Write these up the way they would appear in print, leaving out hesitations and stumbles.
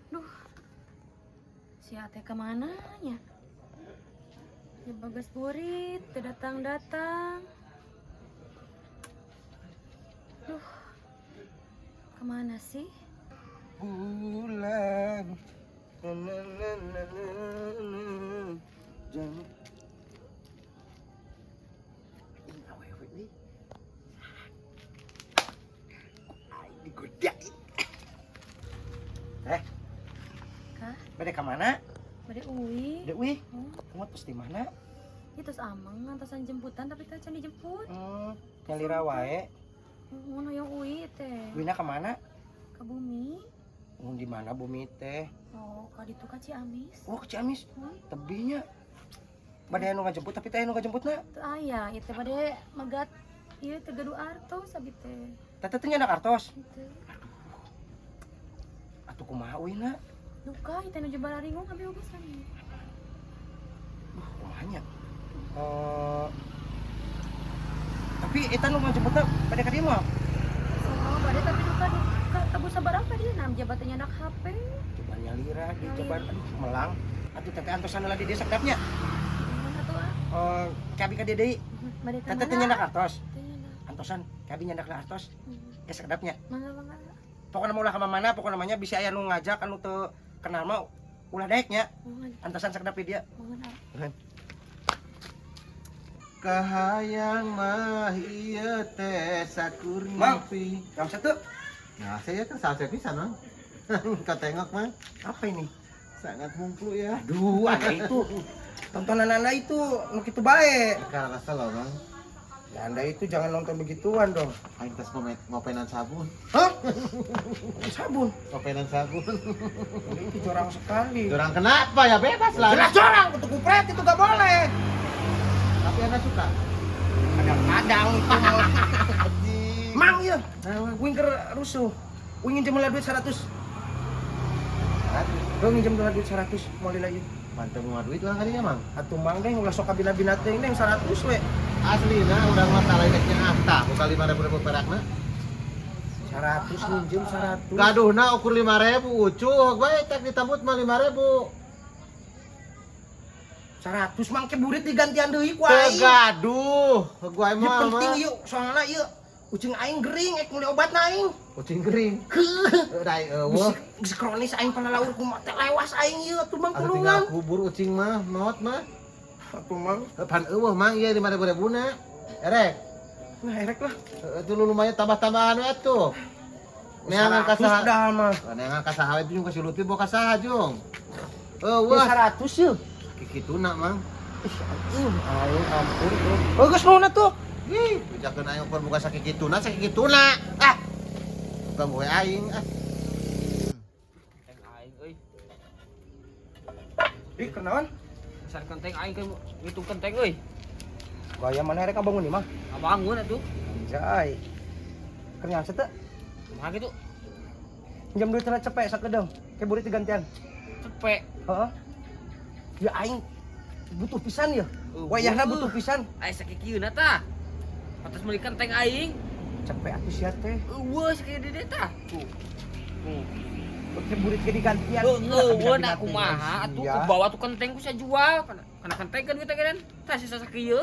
Duh, si Ate kemana ya? Ya bagas burit, teu datang-datang. Duh, kemana sih? Bulan na, na, na, na, na, na. Jangan. Ih, awewe nih. Aing digodain. Eh, Kah? Bade ka mana? Bade uih. Bade uih. Hmm. Kamu terus di mana? Itu amang ngantosan jemputan tapi teh can dijemput. Nyalira wae. Mun hoyong uih teh. Uihna ka mana? Ke bumi. Di mana bumi teh? Oh, ka ditu ka Ciamis. Oh, ke Ciamis. Hmm. Tebihnya. Bade anu ngajemput tapi teh anu ngajemputna. Teu aya, ieu teh bade megat ieu teh gaduh artos abi teh. Teteh teh nyandak artos. Gitu. Atuh kumaha uihna? Duka ieu teh nuju bararingung abi oge sami. Duh, kumaha nya? Eh, tapi eta nu ngajemputna bade ka dieu moal? So, bade tapi duka duka tebu sabaraha dia nam jabatnya nyandak HP. Coba nyalira di Nyalira. Coba aduh melang. Atuh teteh antosan heula di dieu sakedapnya. Mana atuh ah? Eh, ka abi ka dieu deui. Bade ka Teteh teh mana? nyandak artos. Teh nyandak. Antosan ka abi nyandak artos. Ke sakedapnya. Mangga mangga. Pokoknya mah ulah ka mana, pokoknya namanya bisa aya nu ngajak anu teu kenal mah ulah daek nya. Mangga Antosan sakedap di dieu. mangga. Kahayang mah ieu teh sakur Mang. ngopi. Yang satu Nah, saya kan salah pisan, Mang. Kau tengok, Mang. Apa ini? Sangat mungklu ya. Aduh, anda itu tontonan anda itu nu kitu bae. Karena rasa loh, Mang. Ya, anda itu jangan nonton begituan dong. Aing tes ngopenan sabun. Hah? Sabun. Ngopenan sabun. Anda itu jorang sekali. Jorang kenapa ya? Bebas lah. Jelas jorang, kutu kupret itu gak boleh. Tapi anda suka. Kadang-kadang itu. Anjing. Mang ya, Nah, Mang. wing keur rusuh. Wing nginjem heula duit 100. Gue nginjem heula duit 100 mau lila ieu. Mantep mau duit orang kadinya, Mang. Atuh mang deh ulah sok kabina-bina teuing deh 100 we. Aslina udah mah talainnya ah, buka 5.000 ribu perakna. 100 nginjem 100. Gaduhna ukur 5.000 ucuh, bae tak ditambut mah 5.000. 100 mang ke burit digantian deui ku aing. Tegaduh, gua Ya emang penting mah. yuk, soalnya yuk ucing aing gering ek meuli obat na aing. Ucing gering. Heuh. Dai eueuh. Geus kronis aing panalaur kumaha teh lewas aing ieu atuh mang Atuh tinggal tulungan. kubur ucing mah, maot mah. Atuh mang. Pan eueuh mang ieu 5.000 ribuna. Erek. Nah erek lah. Itu lu lumayan tambah-tambahan we atuh. Neangan ka 100 saha? padahal mah. Neangan ka saha we jung ka si Lutfi bawa ka saha jung. Ya Eueuh, 100 yeuh. kikituna mang. Ih, aing aing ampun tuh. Oh, geus nuhun atuh. Ih, bejakeun aing ukur buka sakikituna, sakikituna. Ah. Bukan gue aing ah. Kenteng aing euy. Ih, kenaon? Besar kenteng aing keur ngitung kenteng euy. Gaya mana rek bangun nih mah? Ngabangun atuh. Anjay. Keur nyaho teu? Kumaha kitu? Jam duit heula cepek sakedeung. Ke burit digantian. Cepek. Heeh. Ya aing butuh pisan ya. Wayahna butuh pisan. Aya sakikieuna tah. Pantes meuli kenteng aing. Cepek atuh sia teh. Eueuh sakieu di dieu tah. Tuh. Tuh. Ke burit ke digantian. Eueuh na kumaha atuh Iya. ku bawa tuh kenteng ku jual. Kana kenteng kan duit teh kan. Tah sisa sakieu.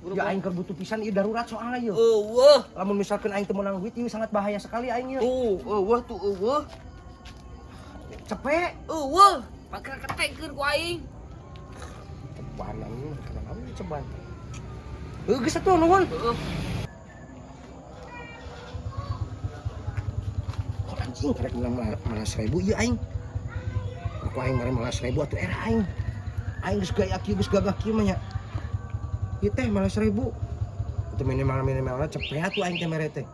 Ya aing keur butuh pisan ieu darurat soalnya ieu. Eueuh. Lamun misalkan aing teu meunang duit ieu sangat bahaya sekali aing ieu. Tuh, eueuh tuh eueuh. Cepek. Eueuh. Pake ketengkeun ku aing. Ceban aing kana naon ceban. Heuh geus atuh nuhun. Heeh. Kok anjing karek menang malah 1000 ieu aing. Aku aing mare malah 1000 atuh era aing. Aing geus gaya kieu geus gagah kieu mah nya. Ieu teh malah 1000. Itu minimal minimalnya cepet atuh aing teh mere teh.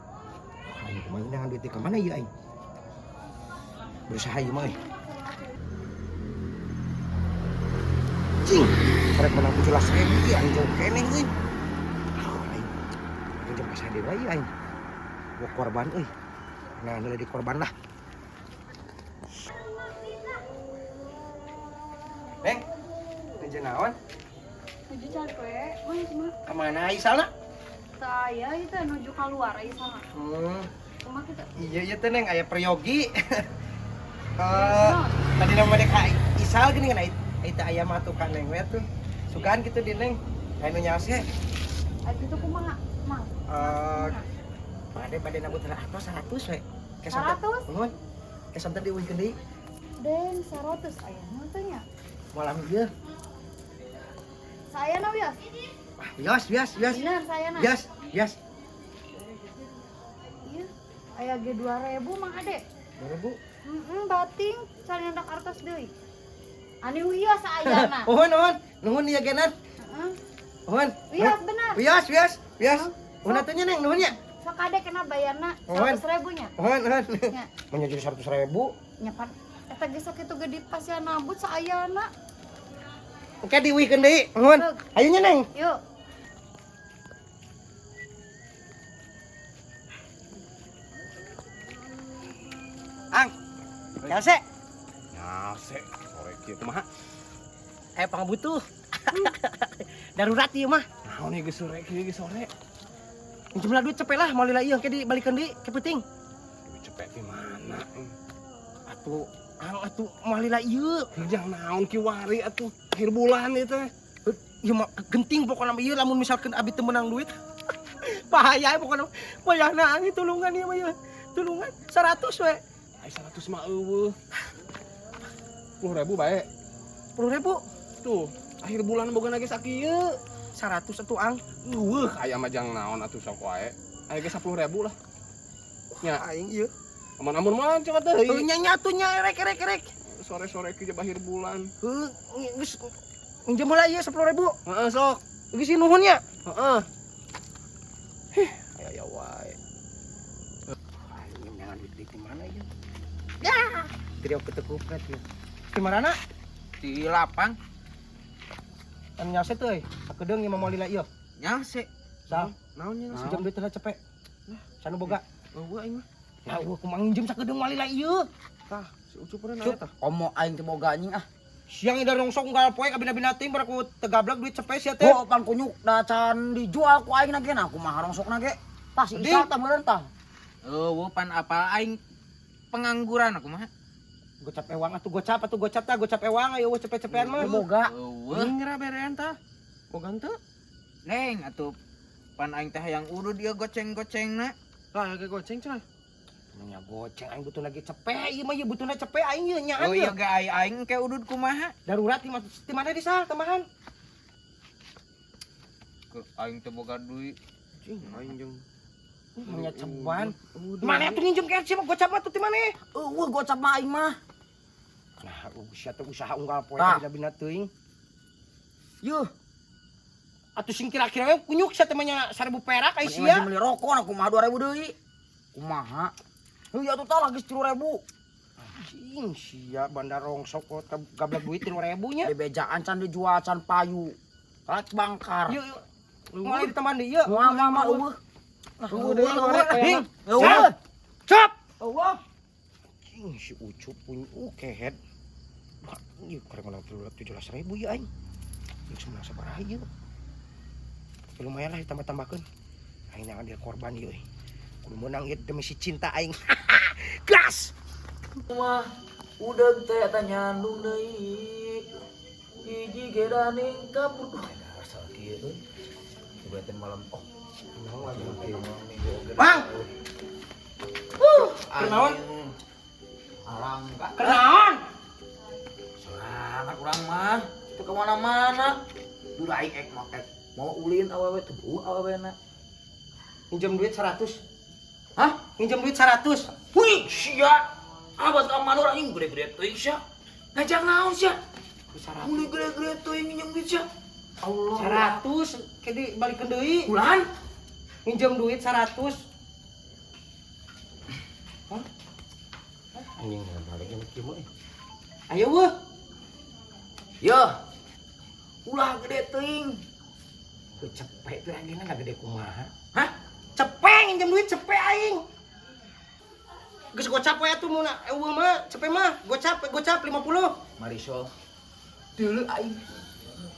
Aing kumaha nyangan duit ka mana ieu aing? Berusaha ieu mah euy. Cing, karek menang 17.000 ieu aing jauh keneh euy. Aduh, aing. Aing jam ka deui wae aing. Gua korban euy. Nah, nilai di korban lah. Neng, nuju naon? Nuju capek, mas mah. Kemana Isalna? Saya itu nuju keluar Isal. Kumaha kita? Iya iya teh Neng, aya peryogi. Tadi nama dek Isal gini kan aya aya mah tuh ka Neng we tuh. Sugaan gitu di Neng. Aya nu nyaos ge. Aya kitu kumaha, Mang? Bade bade nabut heula atos 100 we. 100? Nuhun. Kesanten diuihkeun deui. Den 100 aya naon teh nya? Malam ieu. Saya na wios. Ah, Wios, wios, wios. Bener saya na. Wios, wios. Iya. Aya ge 2000 Mang Ade. 2000. Heeh, bating can nyandak artos deui. Ani wios ayana. Nuhun, nuhun. Nuhun ieu genan. Heeh. Nuhun. Wios bener. Wios, wios, wios. Nuhun atuh nya Neng, nuhun nya. Sok ade kena bayarna Nuhun. 100.000 nya. Nuhun, nuhun. Nya. Mun jadi 100.000. Nya pan eta ge sakitu gede pasian nabut saayana. Oke diuihkeun deui. Nuhun. Ayo nya Neng. Yuk. Ang. Nyase. Nyase, sore kieu kumaha? Aya pangabutuh. Darurat ieu mah. Naon ieu geus sore kieu geus sore? Jumlah duit cepet lah, mau lila ieu ke dibalikeun deui ke peuting. Duit cepet di mana? Atuh, ang atuh moal lila ieu. Jang naon kiwari atuh akhir bulan ieu teh. Ieu mah genting pokona mah ieu lamun misalkan abi teu meunang duit. Bahaya pokona. Wayahna ang tulungan ieu mah ieu. Tulungan 100 we. Ai 100 mah eueuh. 10.000 bae. 10.000. Tuh, akhir bulan boga lagi sakieu. 100 atuh ang. Eueuh, aya mah jang naon atuh sok wae. Aya ge 10.000 lah. Nya, Aing ieu. amun-amun mah coba deui. Heuh nya nya atuh nya rek rek rek. Sore-sore kieu akhir bulan. Heuh, geus minjem heula ieu 10.000. Heeh, sok. Geus nuhun nya. Heeh. Heh, aya aya wae. Aing nyangan duit di mana ieu? Ya, trio ketekupret ieu. Di mana? Di lapang. Kan nyase teh euy. Sakedeung ieu mah moal lila ieu. Nyase. Sal, Naon nya? sejam duit heula cepet. Sanu boga. Eueuh aing mah. Nah, eueuh kumaha nginjem sakedeung moal lila ieu. Tah, si Ucup eureun Cup. aya tah. Komo aing teh boga anjing ah. Siang ida rongsok unggal poe kabina-bina teuing baraku tegablak duit cepet sia teh. Oh, pan kunyuk da can dijual ku aing na ge nah kumaha rongsokna ge. Tah si Isal tah meureun tah. Eueuh pan apa aing pengangguran aku mah. Gocap ewang atuh gocap tah gocap ewang ayo eueuh cepet-cepean mah. Teu boga. Eueuh. Ngira berean tah. Boga henteu? Neng atuh pan aing teh hayang udud ieu goceng-gocengna. Lah, ge goceng cenah. Nya goceng aing butuh lagi cepet ieu mah ieu butuhna cepet aing ieu nyaan Oh ieu. iya ge aing aing ke udud kumaha? Darurat di mana di sal tambahan? Ke aing teh boga duit. Cing, aing jeung Nya ceban. Mana atuh nginjem ke mah gocap mah tuh di mana? Eueuh gocap mah aing mah. Nah, sia teh usaha unggal poe Tah. kabina-bina teuing. Yuh, Atuh sing kira-kira we kunyuk sia teh mah nya 1000 perak ai pan sia. imah meuli rokok na kumaha 2000 deui. Kumaha? Heuh atuh tah lagi 3000. Anjing sia bandar rongsok kok gablak duit 3000 nya. Dibejaan can dijual can payu. Kalat bangkar. Yeuh yeuh. Moal ditambahan deui ieu. Moal moal moal eueuh. Eueuh deui sore. Ding. Eueuh. Cop. Eueuh. Anjing si Ucup punya kehead. Wah, ieu karek menang 17.000 ieu aing. Jeung semenang sabaraha ieu. Tapi lumayan lah ditambah-tambahkeun. Aing jangan dia korban ieu euy. Kudu meunang ieu demi si cinta aing. Gas. Mah udah teh eta nyandung deui. Hiji gedaning kabur. Duh, rasa kieu euy. Coba malam oh. Bang. Kenaon? Arangka. Kenaon? Semangat urang mah. Teu ka mana-mana. Duh aing ek mah ek mau ulin awewe teu beuh awewena. Minjem duit 100. Hah? Minjem duit 100. Wih, sia. Abad ka manur anjing gede-gede teuing sia. Ngajak naon sia? 100. Mulai gede-gede teuing minjem duit sia. Allah. 100 ke dibalikeun deui. Bulan? Nginjem duit 100. Hah? Anjing balik yang kieu mah. Ayo weuh. Yo. Ulah gede teuing. Cepet tuh anjingna nggak gede kumaha. Hah? Cepet nginjem duit cepet aing. Geus gocap we atuh mun eueuh mah cepet mah gocap gocap 50. Marisol. Deuleu aing.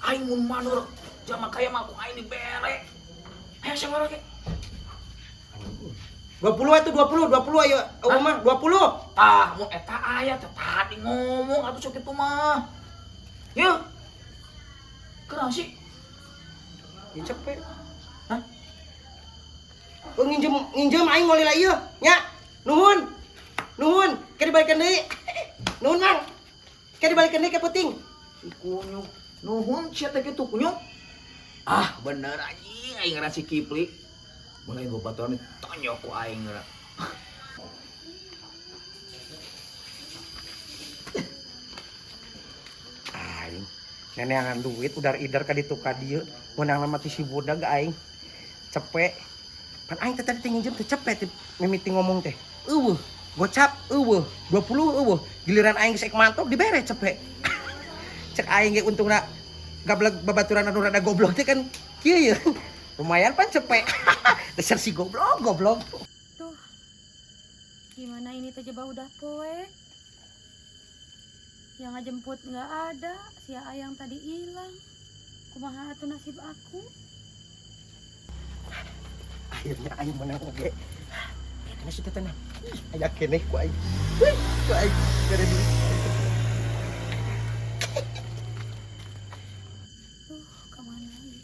Aing mun manur jama kaya mah ku aing dibere. Ayo sabaraha ge? 20 atuh 20 20 ayo eueuh mah 20. Tah, mun eta aya teh tadi ngomong atuh sok kitu mah. Yeuh. Kunaon sih? Ya cepet. Hah? Oh, nginjem nginjem aing ngolila ieu nya. Nuhun. Nuhun, ke dibalikan deui. Nuhun, Mang. Ke dibalikan deui ke penting. Si kunyuk. Nuhun sia teh kitu kunyuk. Ah, bener anjing aing ngaran si Kipli. Mulai babaturan ditonyok ku aing ngaran. Aing neneangan duit udar idar ka ditu ka dieu meunang mati si budak aing. Cepet. Pan aing teh tadi teh nginjem teh cepet teh mimiti ngomong teh. Eueuh, gocap eueuh, 20 eueuh. Giliran aing geus mantok dibere cepet. Cek aing ge untungna gablek babaturan anu rada goblok teh kan kieu ye. Lumayan pan cepet. Dasar si goblok goblok. Tuh. Gimana ini teh jebah udah poek. Yang ngejemput nggak ada, si Ayang tadi hilang. Kumaha atuh nasib aku? Akhirnya aing menang oge. Kena si teteh. Aya keneh ku aing. Wih, ku aing bere duit. Tuh, kemana ya?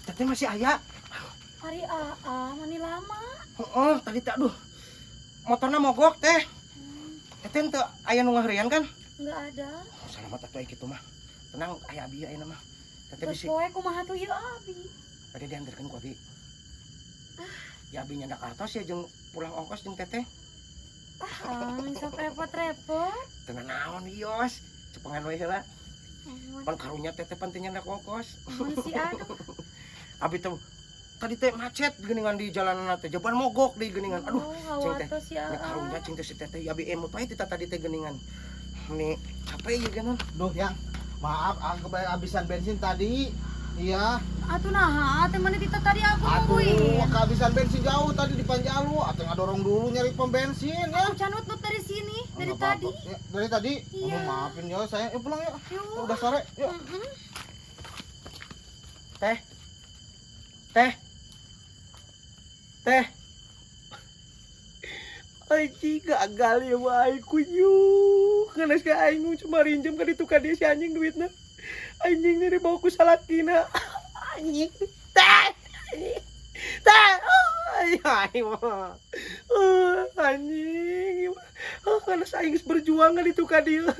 Teteh masih aya. Hari AA, mani lama. Heeh, tadi teh aduh. Motorna mogok teh. Teteh teu aya nu ngaheureuyan kan? Nggak ada. Oh, selamat atuh aya kitu mah. Tenang, aya abi aya mah. Teteh Terus bisi poe kumaha tuh ieu abi? bade diantarkeun ku abi. Ya abi nyandak atos ya jeung pulang ongkos jeung teteh. Ah, sok repot-repot. Teu naon ios. Cepengan we heula. Amun, Pan karunya teteh pan teu nyandak ongkos. amun si aduh. Abi teh tadi teh macet geuningan di jalanan teh. Jaban mogok di geuningan. Aduh, Oh, cing teh. hawatos ya. Nya karunya cing teh si teteh abi emut wae teh tadi teh geuningan. Nih, capek ieu geuningan. Duh, yang maaf, aku kehabisan bensin tadi. Iya. Atuh naha, teh mana tita tadi aku Aduh, nungguin. kehabisan bensin jauh tadi di Panjalu. Atau ngadorong dulu nyari pom bensin ya. Aku canut-nut dari sini, dari Nggak apa-apa. tadi. Ya, dari tadi? Iya. Oh, maafin ya, saya. Yuk pulang yuk. Yuk. Udah sore, yuk. Mm-mm. Teh. Teh. Teh. Anjing gagal ya mah aing kunyuk. Ngenes ka aing cuma rinjem ka ditu ka dia si anjing duitna. Anjing ini dibawa ku salakina. Anjing. Teh. Anjing. Teh. Oh, aing mah. Anjing. Oh, ngenes aing geus berjuang ka ditu ka dieu.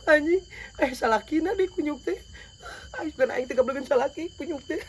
Anjing. Salakina di kunyuk teh. Aing kan aing teh gablegan salaki kunyuk teh.